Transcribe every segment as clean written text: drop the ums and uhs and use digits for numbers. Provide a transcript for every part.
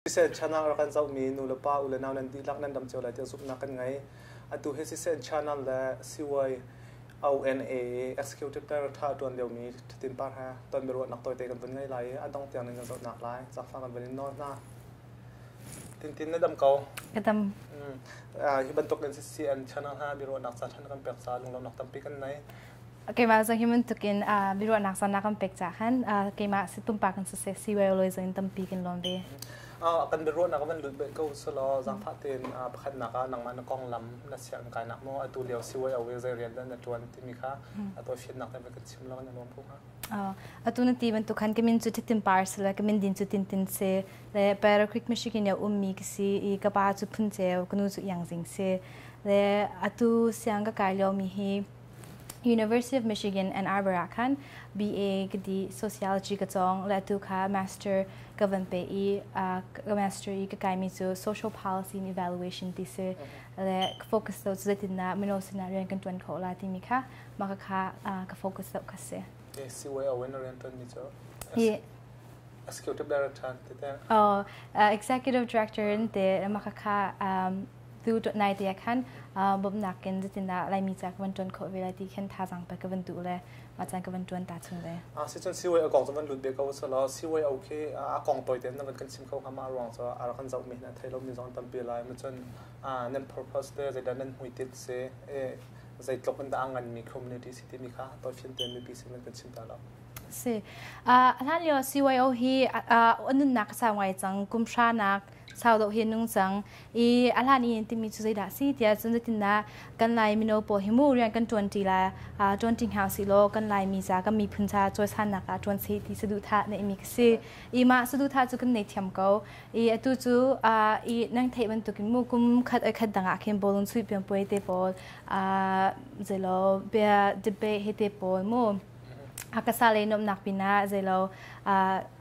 Siseh channel a rak kan zohmi nu le pa u le nau nan dihlak nan dam cio lai tiah zumhnak kan ngei. Atu hi siseh channel le CYONA Executive Director a ṭuan liomi Thatin Par he ton biaruahnak tawite kan vun ngei lai i a dong tiang nan kan zohnak lai zaangfah kan vun in nawl hna. Tintin na dam ko. Ka dam. Hi bantuk in CCN channel ha biaruahnak ca ṭhan kan pek caah lunglawmhnak tampi kan nei. Keimah zong hi bantukin biaruahnak caan na kan pek caah khan keimah si pumpak in siseh CYO loi zong in tampi kan lawm ve. Kan biaruahnak van lut beh ko selaw zaangfah tein pakhatnak ah nangmah na konglam na sianginn kainak maw atu lio CYO i zei rian dah na ṭuan timi kha a tawifiannak te kan chim law na lawm ko hnga. Atu na ti bantuk khan ka min cu Thitin Par si le ka min din cu Tintin si le Battle Creek, Michigan i a ummi ka si i ka pa cu Phun Ceu, ka nu cu Iang Zing si. Le atu siang ka kai liomi hi University of Michigan, Ann Arbor ah khan BA ka dih, sociology ka cawng, le atu kha master ka van pe i ka master i ka kaimi cu social policy and evaluation ti si. Le ka focus deuh cu zeitindah mino sinah rian kan ṭuan khawh la timi kha mah kha ka focus deuh kha si. CYO in rian ṭuanmi cu executive director ti te. Oh, executive director in te mah kha Tu nai te ah khan bawmhnak in zeitindah Laimi ca ka van ṭuan khawh ve lai ti khin thazaang pe ka van duh le mah caan ka van ṭuan ta chung ve. Sicun siwai a kong cu van lut ve ko selaw siwai o khi a kong tawi tein na van kan chim kho hnga ma ruang cu a rak kan zohmi hin a thei lomi zong tampi lai ma cun nan purpose te zeidah nan hmuitinh si zeitluk in dah a nganmi community si timi kha tawifian tein mipi sin van kan chim ta lo. Si. A hlan lio CYO hi a nunnak a sau ngai cang kum hra nak sau deuh hi nung cang i a hlan i timi cu zeidah si tiah cun zeitindah kan Lai mino pawl hi mu rian kan ṭuan ṭi lai ṭuan ṭi hna usih law kan Laimi ca kan miphun ca cawisannak ah ṭuan seh ti saduhthah neihmi ka si i mah saduhthah cu kan nei thiam ko i atu cu i nang theih bantukin mu kum khat oi khat dang ah khin bawlung chuih pianpuai te pawl zeilo bia debate he te pawl mu Hakasa lei nuamhnak pinah zeilo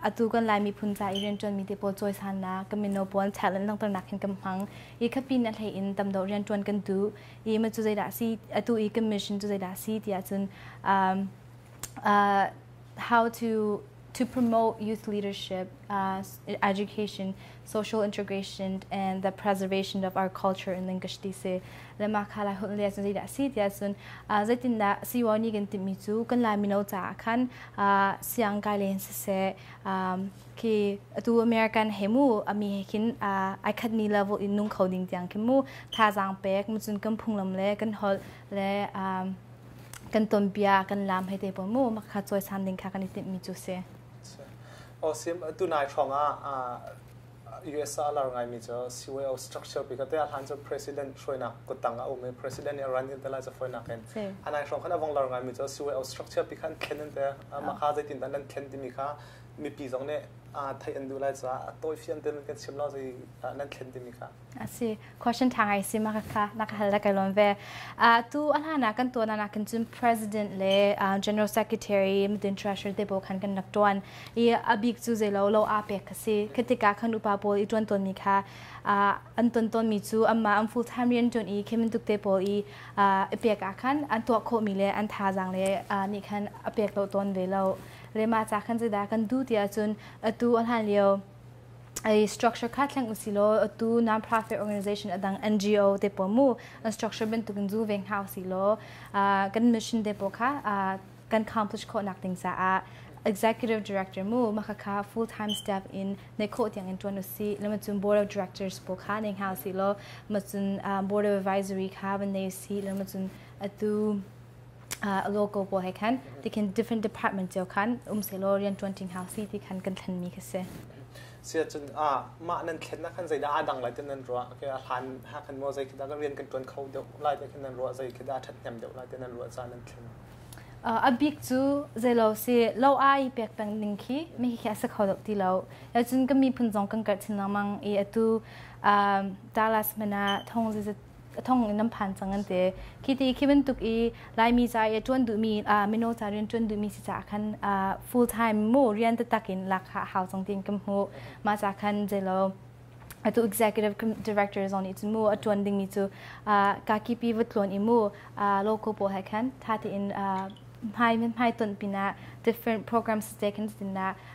atu kan Lai miphun ca i rianṭuanmi te pawl cawisannak kan mino pawl talent langhternak hin kan hmang i khapi na hlei in tam deuh rianṭuan kan duh i ma cu zeidah si atu i kan mission cu zeidah si tiah cun how to promote youth leadership, education, social integration, and the preservation of our culture in English ti si. Le mah kha lai holh le cun zeidah si tiah cun zeitindah siwaw nih kan timhmi cu kan Lai mino caah khan siang kai len siseh khi atu American he mu ami he khin ai khatmi level in nung kho ding tiang khin mu thazaang pek mu cun kan phunglam le kan holh le kan tonbia kan lam hei te pawl mu mah kha cawisan ding kha kan i timhmi cu si. O sim tu nai hrawng ah US ah lar ngaimi cu CYO structure pi ka te a hlan cu president hruainak kuttang a um i president nih run in te lai cu fawinak in anai hrawng khan a vong lar ngaimi cu CYO structure pi khan thlen an te mah kha zeitin dah nan thlen timi kha mipi zong nih theih an duh lai caah a tawifian te kan chim lo zei nan thlen timi kha. A si. Question ṭha ngai si mah kha na ka hal le kai lawm ve. Tu a hlan ah kan tuan ah khan cun president le general secretary midin treasurer te pawl khan kan rak ṭuan i a bik cu zeilo lo aa pek kha si. Khi tikah khan upa pawl i ṭuan tawnmi kha an ton tawnmi cu anmah an full time rian ṭuan i khi bantuk te pawl i i pek ah khan an tuah khawhmi le an thazaang le nih khan a pek lo tawn ve lo. Le mah ca khan zeidah kan duh ti ahcun atu a hlan lio ai structure kha thleng usi law atu non-profit organization adang NGO te pawl mu an structure bantukin zu veng hna usi law kan mission te pawl kha kan accomplish khawh nak ding caah executive director mu maka kha full time staff in nei khawh tiang in tuan usi lama cun board of directors pawl kha nei hna usi law ma cun board of advisory kha van nei usi lama cun atu local pawl he khan tikhin different department cio khan um selaw rian ṭuan ṭing hau si ti khan kan thlenmi kha si. Si ahcun mah nan thlennak khan zeidah aa dang lai ti nan ruah okay, a hlan ha khan maw zei khi dah rian kan ṭuan kho deuh lai ti khan nan ruah zei khi dah a ṭhathnem deuh lai ti nan ruah ca nan thlen. A bik cu zeilo si lo ai pek peng ding khi mi khi a si kho deuh ti lo. Cun kan miphun zong kan karh chin lengmang i atu Dallas mana thong zeizat thong in nan phan cang an ti. Khi ti khi bantuk i Laimi ca i ṭuan duhmi mino ca rian ṭuan duhmi si caah khan full time mu rian taktak in lak kha a hau cang tiin kan hmuh. Mah ca khan zeilo atu executive director zong nih cun mu a ṭuan dingmi cu kakipi va tlawn i mu local pawl he khan ṭha tein Hmai hmai ton pinah different programs te kan tin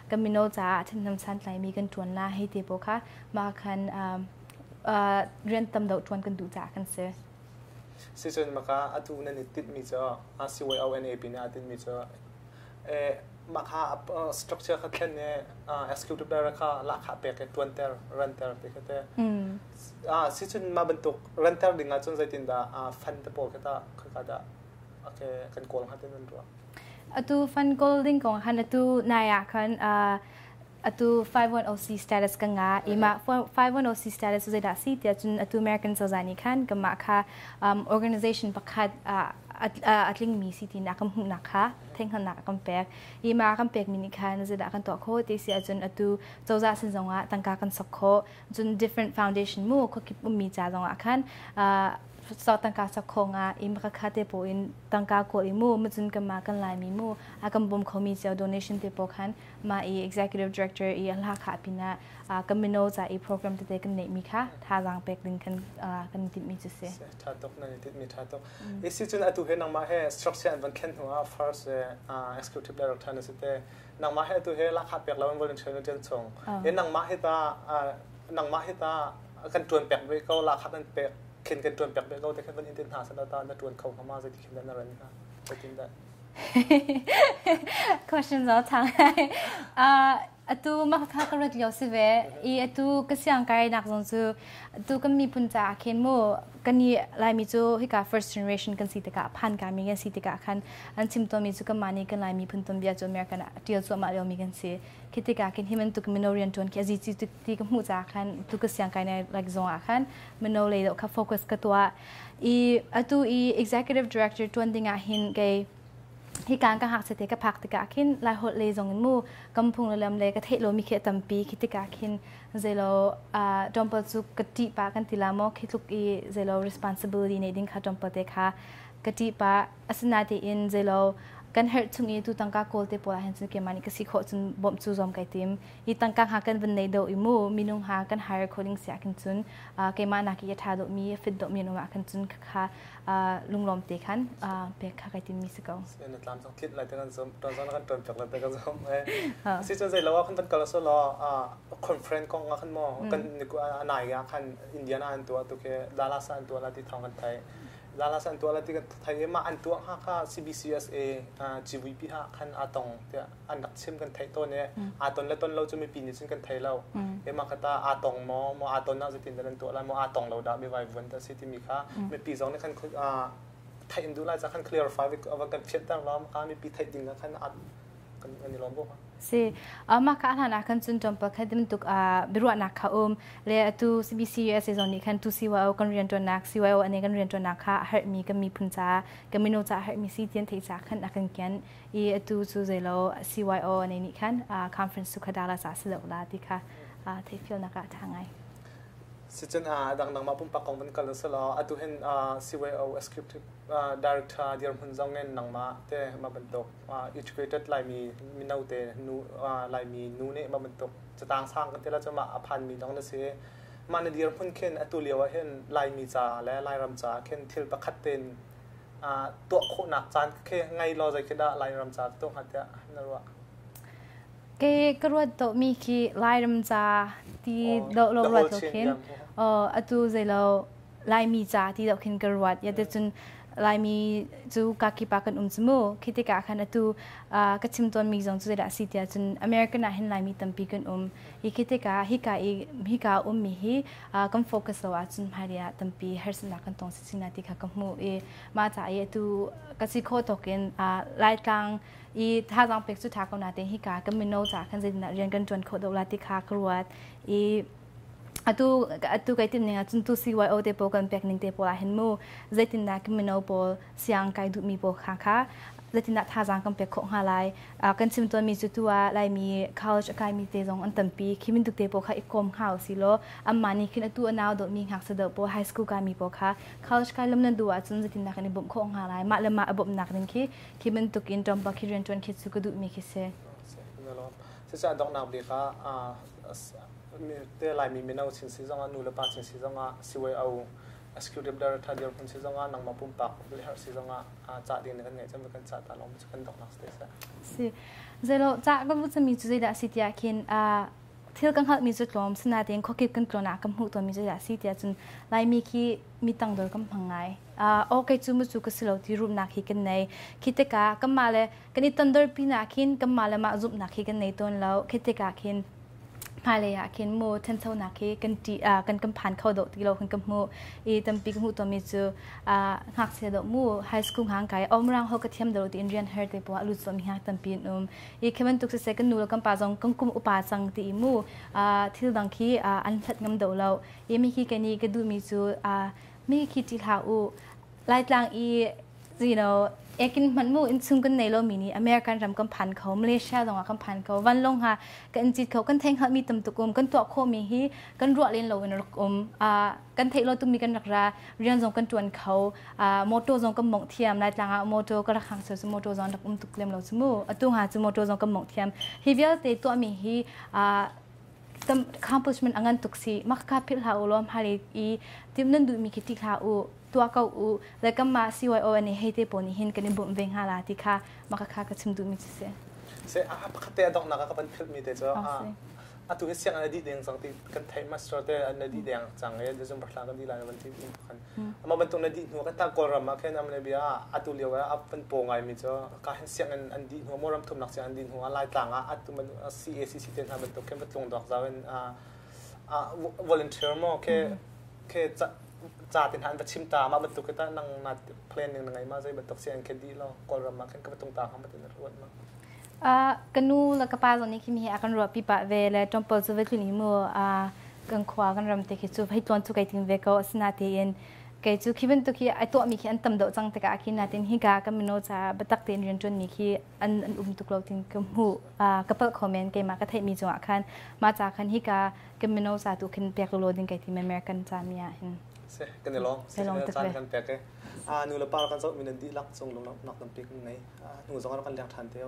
kan mino caah thinhnam santlaimi kan ṭuan la hei te pawl kha mah khan rian tam deuh ṭuan kan duh caah kan si. Sicun maka atu nan i tinhmi cu CYONAP nih aa tinhmi cu mah kha structure kha thlen i executive director kha lahkhah pek i ṭuanter ranter ti kha te. Sicun mah bantuk ranter ding ahcun zeitindah fund te pawl kha tah khaka dah okay kan kawl hnga ti nan ruah? Atu fund kawl ding kong khan atu nai ah khan atu 510C status ka nga i mah 510C status cu zeidah si tiah cun atu American cozah nih khan kanmah kha organization pakhat a tlingmi si tinak kan hmuhnak kha theihhngalhnak a kan pek i mah kan pekmi nih khan zeidah kan tuah khawh ti si ahcun atu cozah sin zongah tangka kan sok khawh, cun different foundation mu khuakip ummi ca zongah khan tangka sok kho nga i maka kha te po in tangka kawl i mu macun kan ma kan Laimi mu a kan bawm khomi cio donation te po khan ma i executive director i hla kha pina kan mino ca i program tete kan neih mi kha thazaang pek ding kan kan timh mi cu si. Tha tuk nan i mi tha tuk. Isi cun atu he nangmah he structure an van thlen hnu ah first executive director na si te. Nangmah he atu he lakha pek lo in volunteer na ṭian chung e nangmah hi ta nangmah hi ta kan ṭuan pek ve ko, lakha kan pek khin kan ṭuan pek ve ko te khan van in tin hna sana ta na ṭuan kho hnga ma? Zeiti khin dah na ran hnga, zeitin dah? Question zo thang. Atu mah kha ka rat lio si ve i atu ka siang kai nak zong cu atu kan miphun caah khin mu kan i Laimi cu hika first generation kan si tikah, phan ka mi kan si tikah khan an chim tawnmi cu kanmah nih kan Lai miphun tuanbia cu American ah ṭial cuahmah liomi kan si. Khi tikah khin hi bantuk mino rian ṭuan khi a zici ti ka hmuh caah khan tu ka siang kai like zong ah khan mino lei deuh kha focus ka tuah i atu i executive director ṭuan ding ah hin kei hi kan ka ngakchia te ka phak tikah khin Lai holh lei zong in mu kam phung le lam le ka theih lomi khi a tampi. Khi tikah khin zeilo ṭawmpal cu ka ṭih pah kan ti la maw, khi tluk i zeilo responsibility nei ding kha ṭawmpal te kha ka ṭih pah. Asinain zeilo kan herh chung i tu tangka kawl te pawl ah hin cun keimah nih ka si khawh cun bawmh cu zuam kai tim i tangka ha kan van nei do i mu minung ha kan hire kho ding si ah khin cun keimah nak i a ṭha deuhmi, a fit deuhmi an um ah khan cun kha lunglawm te khan pek kha kai timmi si ko. Na tlam zong tlit lai te kan zum, tuan zong kan tuan pek lai te kan zum. Si cun zei lo ah kan van kal so lo conference kong ah khan mo kan anai ah khan Indiana an tuah tu ke Dallas an tuah la ti thong kan thai, Dallas an tuah la ti kan thai i mah an tuah ha kha CBCSA GVP ha khan a tong tiah an rak chim kan theih tawn i aa ton le ton lo cu mipi nih cun kan thei lo. Ema kata aa tong maw, maw aa ton ah zeitin dah nan tuah lai, maw aa tong lo dah mi vai vuan ta si timi kha mipi zong nih khan theih in duh lai ca khan clarify va kan fianter law ka mipi theih ding ah khan kan i lawm buk. Si, mah ka hlan ah khan cun tlawmpal kha bantuk biaruahnak kha um le atu CBC USA zong nih khan tu CYO kan rianṭuannak, CYO ane kan rianṭuannak kha a herhmi kan miphun ca, kan mino ca a herhmi si tian theih ca khan a kan kian i atu cu zeilo CYO ane nih khan conference cu kha Dallas ah si lo la ti kha theihfialnak ah ṭha ngai. Sicun dangdang mah pumpak kong van kal usalaw atu hin CYO executive director dirhmun zong in nangmah te mah bantuk educated Laimi mino te nu, Laimi nu nih mah bantuk catang sang kan ti la cu mah a phanmi dong na si. Mah na dirhmun khin atu lio ah hin Laimi ca le Lairam ca khin thil pakhat tein tuah khawhnak caan khi ngei law zei khi dah Lairam ca tuah hnga tiah na ruah? Ke ka ruat dawhmi khi Lairam ca ti dawh lo ruat lo khin atu zeilo Laimi ca ti dawh khin ka ruat. Ya te cun Laimi cu kakipa kan um cu mu. Khi tikah khan atu ka chim tawnmi zong cu zeidah a si tiah cun American ah hin Laimi tampi kan um. Hi khi tikah hika i hika ummi hi kan focus lo ahcun hmailei ah tampi harsatnak kan tong chin ti kha ka hmuh i mah ca i atu ka si khawh tawk in Laitlang i thazaang pek cu ṭha ko natein hika kan mino ca khan zeitindah rian kan ṭuan khawh deuh la ti kha ka ruat i atu kai tim ning ah cun tu CYO te pawl kan pek ning te pawl ah hin mu zeitindah kan mino pawl siang kai duhmi pawl kha zeitindah thazaang kan pek khawh hnga lai. Kan chim tawnmi cu tu ah Laimi college a kaimi te zong an tampi. Khi mintuk te pawl kha i kawm hnga usih law anmah nih khin atu a nau dawtmi ngakchia deuh pawl, high school kaimi pawl kha college kai lam nan duh ahcun zeitindah kan i bawmh khawh hnga lai, mah le mah a bawmhnak ding khi bantuk in ṭawmpa khi rianṭuan khi cu ka duhmi khi si. Cucaah donghnak bik ah te Laimi mino chin si zongah, nu le pa chin si zongah CYO Executive Director dirhmun si zongah nangmah pumpak har si zongah cah ding na kan ngeih cun kan cah ta lawng cu kan donghnak si te Si. Zeilo ca ka vu cami cu zeidah si tiah khin thil ka hngalhmi cu tlawm sinain khuakip kan tlawn ah ka hmuh tawnmi cu zeidah si tiah cun Laimi khi mi tangdor kan hmang ngai. Aw kei cu mu cu ka si lo ti rumnak hi kan nei. Khi tikah kanmah le kan i tondor pinah khin kanmah le mah zumhnak hi kan nei tawn lo. Khi tikah khin hmailei ah khin mu ṭhanchonak hi kan ṭih kan kan phan kho dawh ti lo kan ka hmuh i tampi ka hmuh tawnmi cu ngakchia dawh mu high school ngang kai omrang ho ka thiam dawh tiin rian her te poah lut mi hngak tampi an um i khi bantuk siseh kan nu le kan pa zong kan kum upa cang ti i mu thil dang khi an hlat ngam dawh lo i mi khi kei nih ka duhmi cu mi khi ṭih hlah u Laitlang i ekin hmanh mu innchung kan nei lomi nih American ram kan phan kho, Malaysia zong ah kan phan kho, vanlawng ha kan cit kho, kan thei hngalhmi tam tuk um, kan tuah khawhmi hi kan ruah len lo in rak um. Kan theih lo tukmi kan rak ra, rian zong kan tuan kho, motor zong kan mongh thiam, Laitlang ah motor ka rak hang cu motor zong rak um tuk lem lo cu mu. Atu nga cu motor zong kan mongh thiam. Hi vialte tuahmi hi accomplishment a ngan tuk si. Mak ka philh hlah u law hmailei i tim nan duhmi khi ti hlah u. Tuah ko u le kanmah CYO nih hei te pawl nih hin kan i bawmh ve hnga la ti kha maka kha ka chim duhmi cu si. Se a pakhat te a donghnak ah ka van philh mi te cu atu hi sianginn a dih deng cang ti kan theih master te an dih deng cang i zum hla kan dih lai van ti khan ama bantuk na dih hnu kan ta Kawlram ah khin amne bia atu lio ah van po ngai mi cu ka hin sianginn an dih hnu mo ram thumnak sianginn an dih hnu ah Laitlang ah atu man CACC te hna bantuk khin va tlung dok zau in volunteer mo ke ke ca te hna an va chim ta mah bantuk ke ta nang na planning na ngei ma zei bantuk si an ke di lo Kawlram ah khin ka va tung ta hang batin ruat ma. Ka nu le ka pa zong nih khi mi hi a kan ruah pi pah ve le ṭompol cu va tlun i mu kan khua kan ram te khi cu hei tlawn cu kai ting ve ko. Asinain kei cu khi bantuk hi ai tuahmi khi an tam deuh cang tikah khin natin hika kan mino caah biatak tein rianṭuanmi khi an an um tuk lo tin ka hmuh. Ka palh kho men, keimah ka theihmi cungah khan mah ca khan hika kan mino ca tu khin pek lo ding kai tim American ca mi ah hin. Se kan i lawm. Se caan kan pek e. Nu le pa kan zoh mi nan dihlak cung lung nak tampi kan ngei. Nu zong kan leng ṭhan te.